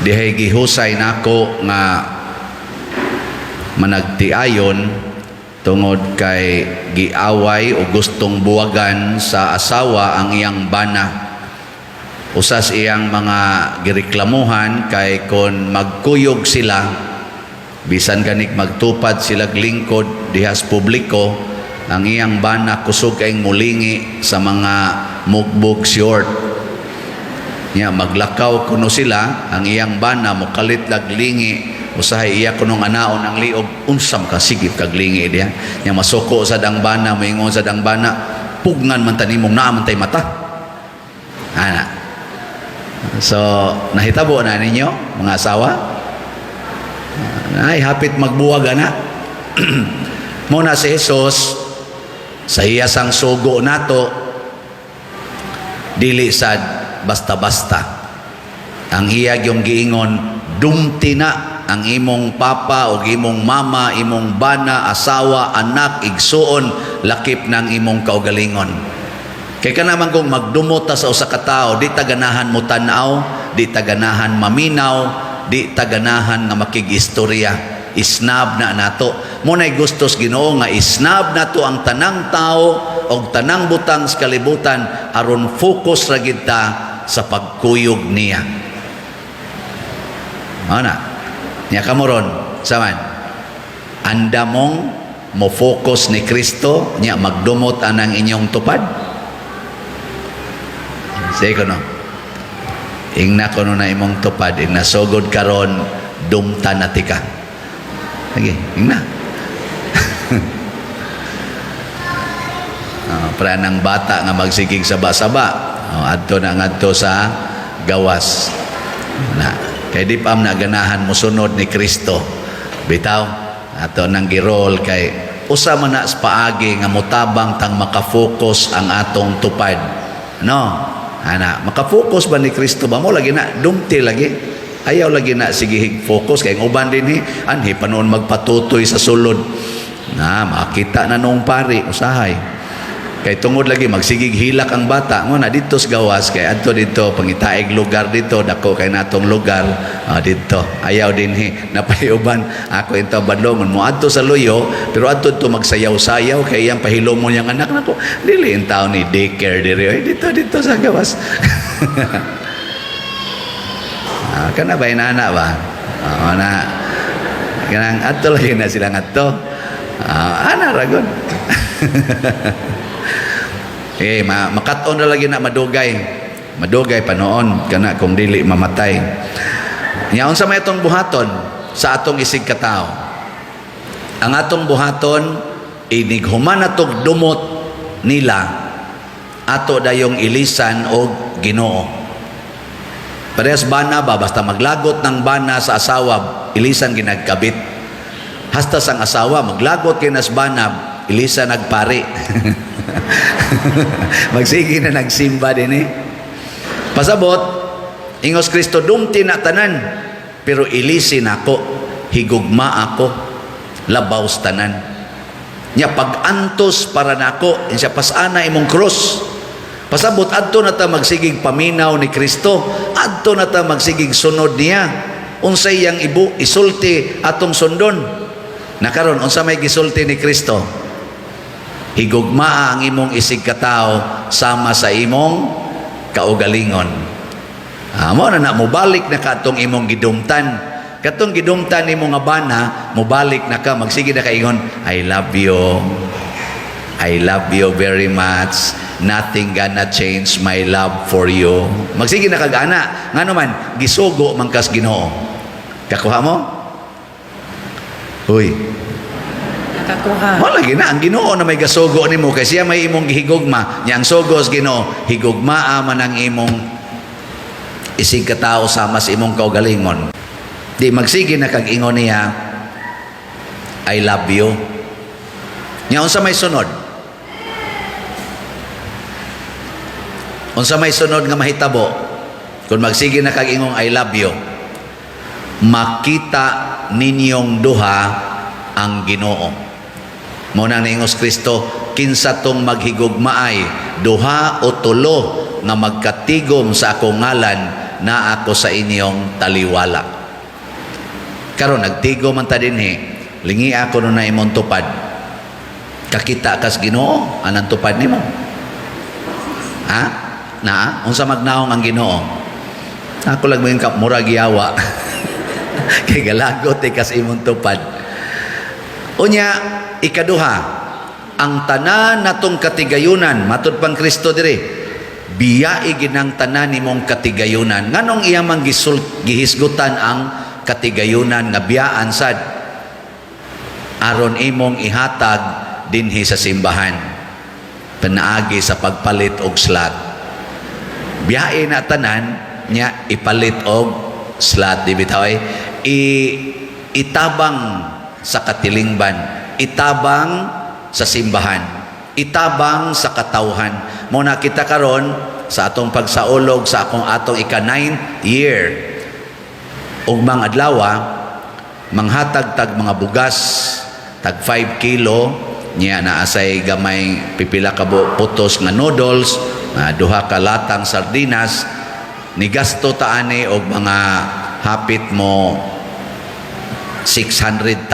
Dihay gihusay nako nga managtiayon tungod kay giaway o gustong buwagan sa asawa ang iyang bana. Usas iyang mga gireklamuhan kay kon magkuyog sila, bisan ganig magtupad sila lingkod dihas publiko, ang iyang bana kusog kayong mulingi sa mga mugbog short niya. Maglakaw kuno sila, ang iyang bana mokalit lag lingi. Usahay iya kunong anaon ang liog, "Unsam ka, sige kag lingi diha." Nya masuko sad ang bana, moingon sad ang bana, "Pugnan man ta nimong naa man tay mata." Ana, so nahitabo na ninyo mga asawa ay hapit magbuwag ana. Mo na si Jesus sa iya sang sugo nato, dili sad basta-basta. Ang iya yung giingon, "Dumti na ang imong papa o imong mama, imong bana, asawa, anak, igsuon, lakip ng imong kaugalingon." Kay kana man kung magdumot ta sa usa ka tawo, di ta ganahan mo tan-aw, di ta ganahan maminaw, di ta ganahan nga makig-istorya. Isnab na nato. Mo nay gustos Ginoo nga isnab nato ang tanang tao og tanang butang sa kalibutan aron focus ra gid ta sa pagkuyog niya. Ana. Nya kamo ron, saman. Anda mong mo focus ni Kristo nya magdumot anang inyong tupad. Sige ko no. Ingna ko no na imong tupad, ingna sugod karon dumtan na tika. Sige, ingna. Para ng bata nga magsigig saba-saba. Oh, adto na ngadto sa gawas. Na, kay di pa na ganahan mosunod ni Kristo. Bitaw, ato nang girol kay usa man na sa paagi nga motabang tang makafocus ang atong tupad. No? Ana, makafocus ba ni Kristo ba mo lagi na dumti lagi. Ayaw lagi na sige focus kay ang uban dinhi anhi pa noon magpatutoy sa sulod. Na makita na noong pari usahay. Kay tungod lagi magsigig hilak ang bata mo na dito sa gawas, kay adto dito pangitaig lugar dito, dako kay natong lugar, dito ayaw dinhi napayuban ako into badlongon mo adto sa luyo, pero adto to magsayaw-sayaw kay iyang pahilom mo niyang anak nako dili in taon ni daycare diri oy, dito dito sa gawas. Kana ba inana ba? Na kanang adto lagi na sila ngadto. Ana ra gud. Eh, makat-on na lagi na madugay. Madugay pa noon kana kung dili mamatay. Nya unsa may atong buhaton sa atong isig katao? Ang atong buhaton, inig human atog dumot nila, ato dayong ilisan og Ginoo. Parehas bana ba, basta maglagot ng bana sa asawa, ilisan ginagkabit. Hasta sang asawa maglagot kay nas bana, ilisan nagpari. Magsige na nagsimba din eh. Pasabot, ingos Kristo, "Dumti na tanan, pero ilisin ako, higugma ako, labaw sa tanan." Nya pag-antos para nako, siya pasana imong cross. Pasabot, adto na ta magsigig paminaw ni Kristo, adto na ta magsigig sunod niya. Unsay iyang ibu isulti atong sundon. Nakaron unsa may gisulti ni Kristo? "Higugmaa ang imong isig katao sama sa imong kaugalingon." Mo na na mobalik na ka atong imong gidumtan. Katong gidumtan nimo nga bana, mobalik na ka, magsige na ka ingon, "I love you. I love you very much. Nothing gonna change my love for you." Magsige na kag ana. Ngano man, gisugo man kas Ginoo. Kakuha mo? Uy, Nakakuha. Wala lagi na ang Ginoo na may gasugo nimo kay siya may imong gihigugma. Nya ang sugo sa Ginoo, higugmaa man ang imong isig katao sama sa imong kaugalingon. Di magsige na kag ingon niya, "I love you." Nya unsa may sunod? Unsa may sunod nga mahitabo? Kung magsige na kag ingong "I love you," makita ninyong duha ang Ginoo. Mo nang niingos Kristo, "Kinsa tong maghigugmaay, duha o tulo nga magkatigom sa akong ngalan, Naa ko sa inyong taliwala. Karon nagtigo man ta dinhi, lingi ako no na imong tupad. Kakita kas Ginoo, anang tupad nimo? Ha? Na, unsa magnaong ang Ginoo? Ako lang mo yung mura giyawa. Kay galagot eh kas imong tupad. Unya, ikaduha, ang tanan natong katigayunan, matud pang Kristo dire, biyai ginang tanan nimong katigayunan. Nganong iya man gihisgutan ang katigayunan nga biyaan sad? Aron imong ihatag dinhi sa simbahan panaagi sa pagpalit og slot. Biyae na tanan nya, ipalit og slot, di bitaw ay itabang sa katilingban, itabang sa simbahan, itabang sa katawhan. Mo na kita karon sa atong pagsaulog sa akong atong ika 9th year ugmang adlaw, manghatag tag mga bugas tag 5 kilo niya, naasay gamay pipila ka putos nga noodles, duha ka latang sardinas. Nigasto ta ani og mga hapit mo 600,000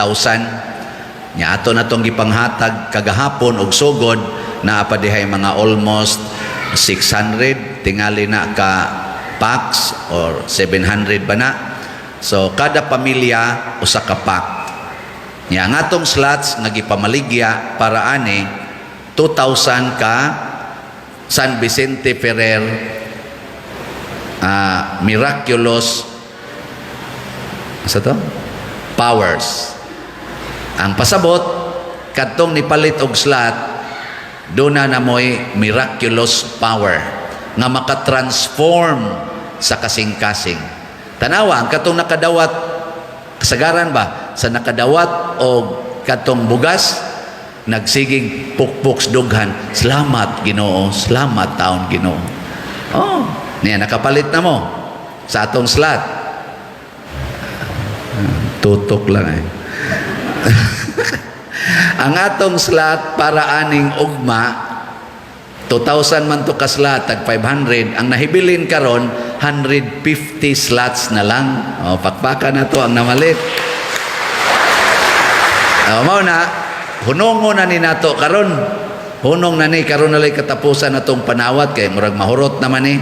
nya. Ato na tong gipanghatag kagahapon og sugod, naa pa dihay mga almost 600 tingali na ka packs or 700 ba na. So kada pamilya usa ka pack. Nya ang atong slots nga gipamaligya para ani, 2,000 ka San Vicente Ferrer miraculous sa to powers. Ang pasabot, kadtong nipalit og slot, duna na mo'y miraculous power nga makatransform sa kasing-kasing. Tanawa ang katong nakadawat, kasagaran ba sa nakadawat og katong bugas, nagsigig pukpok dughan, "Salamat, Ginoo, salamat taon, Ginoo." Oh, niya nakapalit na mo sa atong slot. Tutok lang eh. Ang atong slot para aning ugma, 2,000 man to ka slot, tag 500. Ang nahibilin karon, 150 slots na lang. O, pakpaka na to ang namalit. O, mao na, hunongo na ni nato karon. Hunong na ni karon na lay katapusan natong panawat kay murag mahurot naman ni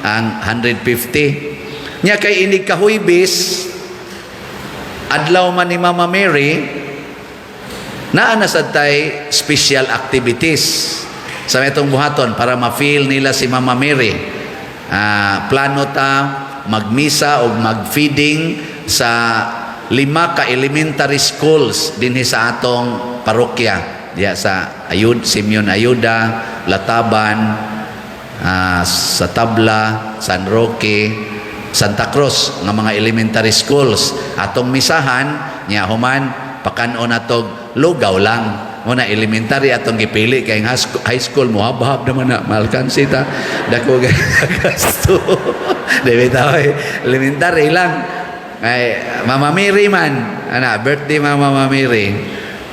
ang 150. Nya kay inig kahuybis, adlaw man ni Mama Mary, naa na sad tay special activities sa itong buhaton para ma-feel nila si Mama Mary. Plano ta magmisa o mag-feeding sa lima ka elementary schools dinhi sa atong parokya diya sa Ayud, Simeon Ayuda, Lataban, sa Tabla, San Roque, Santa Cruz nga mga elementary schools. Atong misahan nya, human pakan-on natog lugaw lang. Mo na elementary atong gipili kay ang high school mo habhab naman na maalkansi ta, dako gasto. Di bitaw eh, elementary lang. Ay, Mama Mary man ana, birthday Mama Mary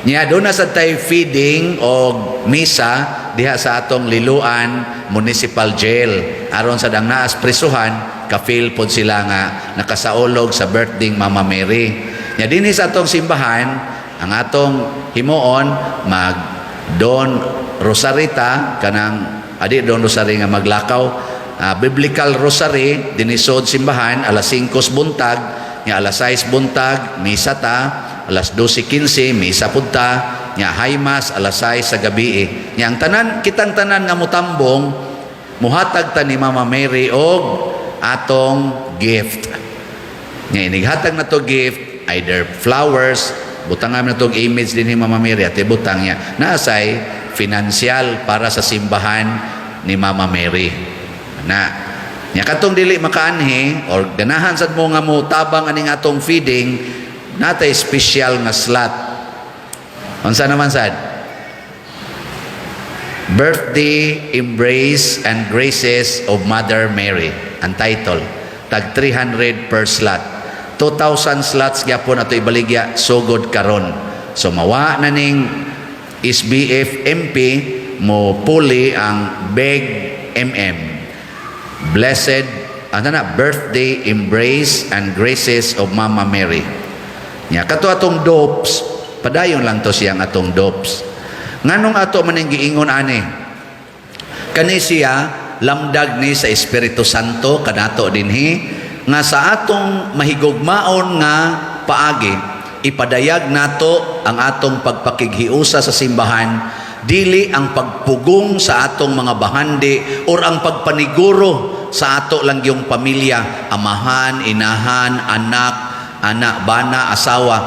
niya. Doon na sa tay feeding og misa diha sa atong Liloan Municipal Jail aron sa dang naas prisuhan, ka-feel pod sila nga nakasaulog sa birthday Mama Mary nya. Dinhi sa atong simbahan, ang atong himuon, mag Dawn Rosary ta, kanang adi Dawn Rosary nga maglakaw, biblical rosary dinhi sud simbahan alas 5 buntag. Nya alas 6 buntag misa ta, alas 12:15 misa pud ta, nya high mass alas 6 sa gabi. Nya ang tanan, kitang tanan nga mutambong, muhatag ta ni Mama Mary og atong gift. Nya inighatag na to gift, either flowers, butang na tong image din ni Mama Mary at ibutang niya naasay financial para sa simbahan ni Mama Mary. Na nya katong dili makaanhi or ganahan sad mo nga mo tabang aning atong feeding, natay special nga slot. Unsa naman sad? Birthday Embrace and Graces of Mother Mary ang title. Tag 300 per slot, 2,000 slots gyapon ato ibaligya sugod karon. So mawa na ning SBF MP, mo puli ang BEG MM, Blessed Ano na, birthday embrace and graces of Mama Mary. Nya kato atong dopes, padayon lang to siyang atong dopes. Nganong ato man ning giingon ani? Kani siya lamdag ni sa Espiritu Santo kanato dinhi nga sa atong mahigugmaon nga paagi, ipadayag nato ang atong pagpakighiusa sa simbahan, dili ang pagpugong sa atong mga bahandi or ang pagpaniguro sa ato lang yung pamilya, amahan, inahan, anak, anak, bana, asawa.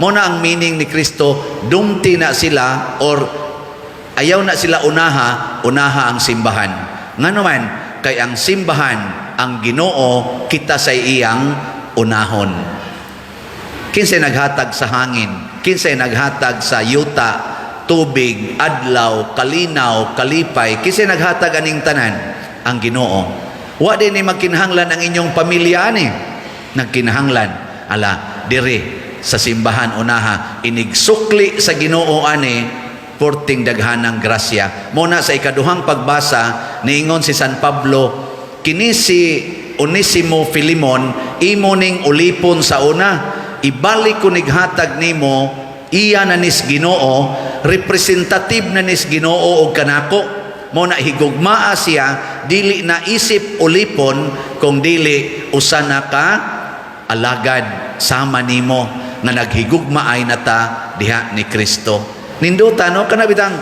Mo na ang meaning ni Kristo, dumti na sila or ayaw na sila unaha, unaha ang simbahan. Ngano man, kay ang simbahan, ang Ginoo, kita sa iyang unahon. Kinsay naghatag sa hangin, kinsay naghatag sa yuta, tubig, adlaw, kalinaw, kalipay, kinsay naghatag aning tanan? Ang Ginoo. Wa din ni magkinahanglan ang inyong pamilya ani. Nagkinahanglan ala diri sa simbahan unaha, inigsukli sa Ginoo ani, porting daghanang grasya. Mo na sa ikaduhang pagbasa, niingon si San Pablo, kini si Onesimo Filimon, imo ning ulipon sa una, ibalik ko nighatag nimo, iya na nis Ginoo, representative na nis Ginoo og kanako. Mo na higugmaa siya, dili na isip ulipon kung dili usa na ka alagad sama nimo nga naghigugma ay nata diha ni Kristo. Ninduta, no? Kana bitang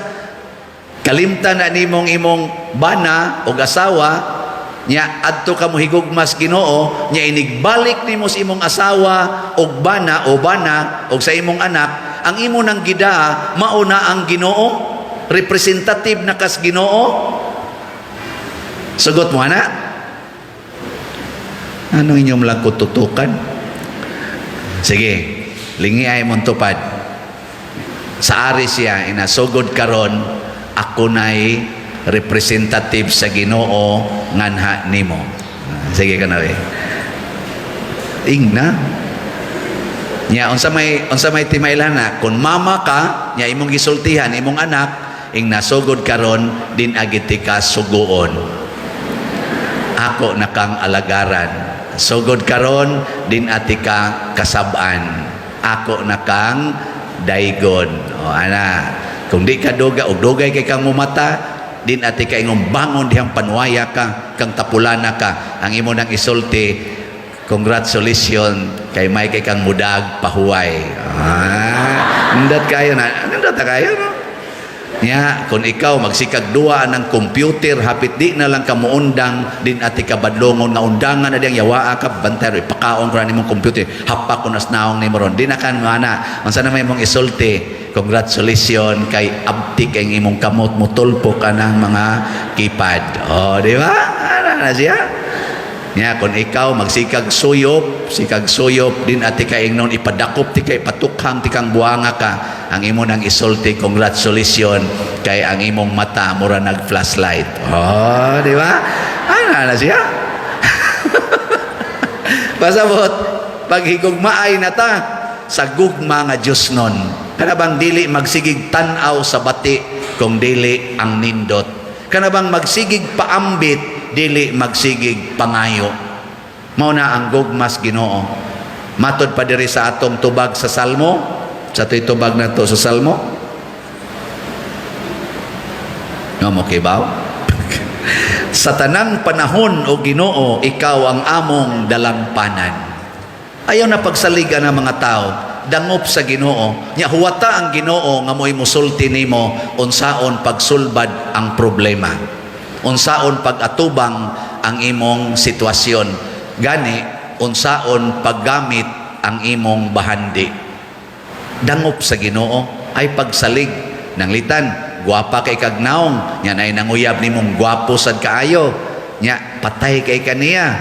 kalimtan na nimong imong bana og asawa nya, adto ka mo higugmas Ginoo, nya inigbalik nimo sa imong asawa og bana o bana og sa imong anak, ang imo nang gidaa mao na ang Ginoo, representative na kas Ginoo. Sugot mo ana? Anong inyong lang kututukan? Sige, lingi ay mong tupad. Sa ari siya, inasugod karon, ako na'y representative sa Ginoo nganha nimo. Sige ka na eh. Ingna. Nya unsa may timailana kung mama ka nya imong gisultihan imong anak, ing nasugod karon din agiti ka suguon. Ako na kang alagaran. Sugod karon din ati ka kasab-an. Ako na kang daygon. O ana, kung di ka duga og dugay kay kang mumata, din ati ka ingong bangon dihang panuwaya ka, kang tapulana ka. Ang imo nang isulti, "Congratulations kay may kay kang mudag pahuway." Ah, nindot kayo na. Nindot na kayo, no? Nya, kung ikaw magsikag duwa ng computer, hapit di na lang ka muundang, din ati ka badlongon nga undangan na diyang yawaa ka, bantay, ipakaon ko na nimong computer, hapak ko nas naong nimo ron. Di na kan ana, unsa na may imong isulti? "Congratulations kay abtik ang imong kamot, mutulpo ka ng mga keypad." Oh, di ba? Ana na siya. Nya, kung ikaw magsikag suyop, sikag suyop din ati ka ingnon ipadakop ti kay patukhang ti kang buanga ka, ang imo nang isulti, "Congratulations kay ang imong mata mura nag flashlight." Oh, di ba? Ana na siya. Pasabot, paghigugmaay na ta sa gugma nga Diyos nun. Kana bang dili magsigig tan-aw sa bati kung dili ang nindot? Kana bang magsigig paambit, dili magsigig pangayo? Mao na ang gugmas Ginoo. Matod pa diri sa atong tubag sa Salmo, sa ato'y tubag na to sa Salmo. No mo kibaw? Sa tanang panahon, o Ginoo, ikaw ang among dalangpanan. Ayaw na pagsaligan ng mga tao, dangop sa Ginoo. Nya huwata ang Ginoo nga mo'y musulti nimo unsaon pagsulbad ang problema. Unsaon pag-atubang ang imong sitwasyon. Gani unsaon paggamit ang imong bahandi. Dangop sa Ginoo ay pagsalig ng litan. Gwapa kay kag naong, nya nay nanguyab nimong gwapo sad kaayo. Nya patay kay kaniya.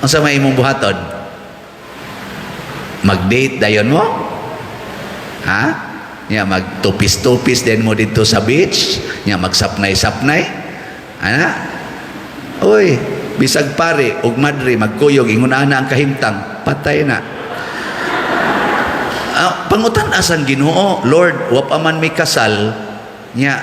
Unsa may imong buhaton? Mag-date dayon mo? Ha? Nya magtupis-tupis din mo dito sa beach, nya magsapnay-sapnay. Ana? Uy, bisag pare ug madre magkuyog ingon ana ang kahimtang, patay na. Ah, pangutan asan Ginoo, "Lord, wa pa man mi kasal, nya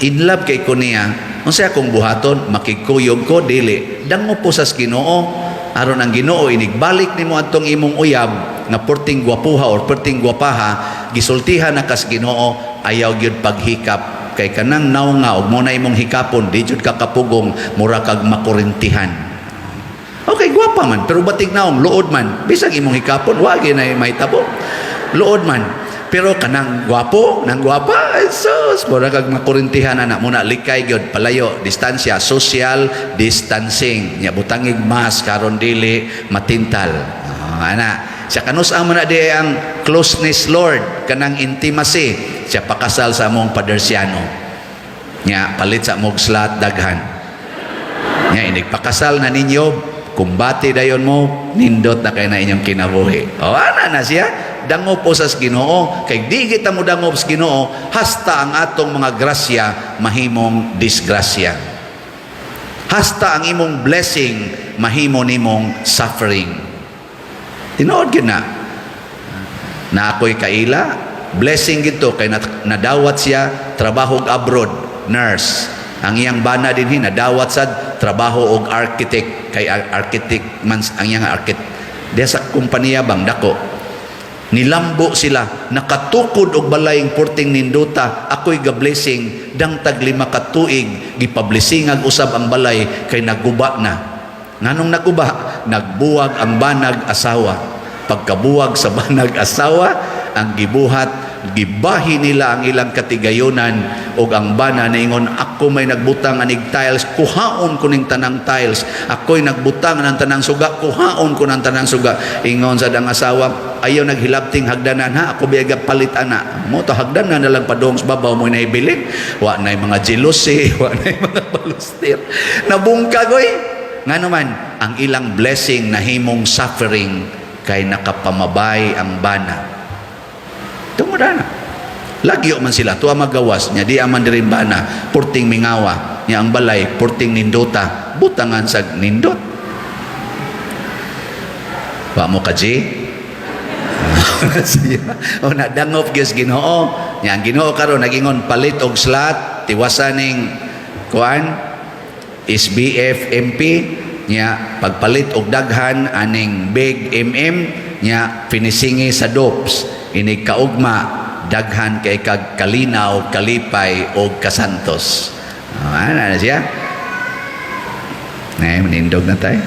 in love kay ko niya." Unsa akong buhaton? Makigkuyog ko? Dili. Dangop po sa Ginoo aron ang Ginoo, inigbalik nimo atong imong uyab nga perting gwapuha or perting gwapaha, gisultihan na kas Ginoo, ayaw gyud paghikap kay kanang naong nga og mo na imong hikapon, di jud ka kapugong, mura kag makurintihan. Okay, gwapa man, pero batig naong, luod man. Bisag imong hikapon, wa gyud na mahitabo. Luod man. Pero kanang gwapo, nang gwapa, ay sus, mura kag makurintihan ana. Muna likay gyud, palayo, distansya, social distancing. Nya butangig mask karon dili matintal. Ah, ana. Sa kanus-a man na di ang closeness, Lord, kanang intimacy, siya pakasal sa among padersyano. Nya palit sa mog slot daghan. Nya inigpakasal na ninyo, kumbati dayon mo, nindot na kay na inyong kinabuhi. O ana na siya, dangop po sa Ginoo, kay di kita mo dangop sa Ginoo hasta ang atong mga grasya mahimong disgrasya. Hasta ang imong blessing mahimo nimong suffering. Tinuod gyud na. Na ako'y kaila, blessing gito kay nadawat siya trabaho og abroad, nurse. Ang iyang bana dinhi nadawat sad trabaho og architect, kay architect man ang iyang architect diya sa kompanya bang dako. Nilambo sila, nakatukod og balayng porting nindota. Ako'y ga-blessing, dangtag 5 ka tuig gipablessingag usab ang balay kay naguba na. Nganong naguba? Nagbuwag ang banag asawa. Pagkabuwag sa banag asawa, ang gibuhat, gibahi nila ang ilang katigayonan og ang bana niingon, "Ako may nagbutang anig tiles, kuhaon ko ning tanang tiles. Ako'y nagbutang ng tanang suga, kuhaon ko ng tanang suga." Ingon sa dang asawa, "Ayaw naghilabting hagdanan ha, ako biyaga palit ana mo to hagdanan na lang padong sa babaw mo naibilin." Wa na mga jealousy, wa na mga baluster, nabungkag oy. Ngano man ang ilang blessing nahimong suffering kay nakapamabay ang bana. Tungod ana. Lagyo man sila, tuwa magawas, nya di aman diri bana, purting mingawa, nya ang balay, purting nindota, butangan sa nindot. Wa mo ka, G? Siya. O nadangop gyud sa Ginoo. Nya ang Ginoo karon nagingon palit og slot, tiwasan ning kuan SBF MP, nya pagpalit og daghan aning big MM, nya finishingi sa dopes, inig kaugma daghan kay kag kalinaw, kalipay og kasantos. Oh, ana na siya. Nay, manindog na tayo.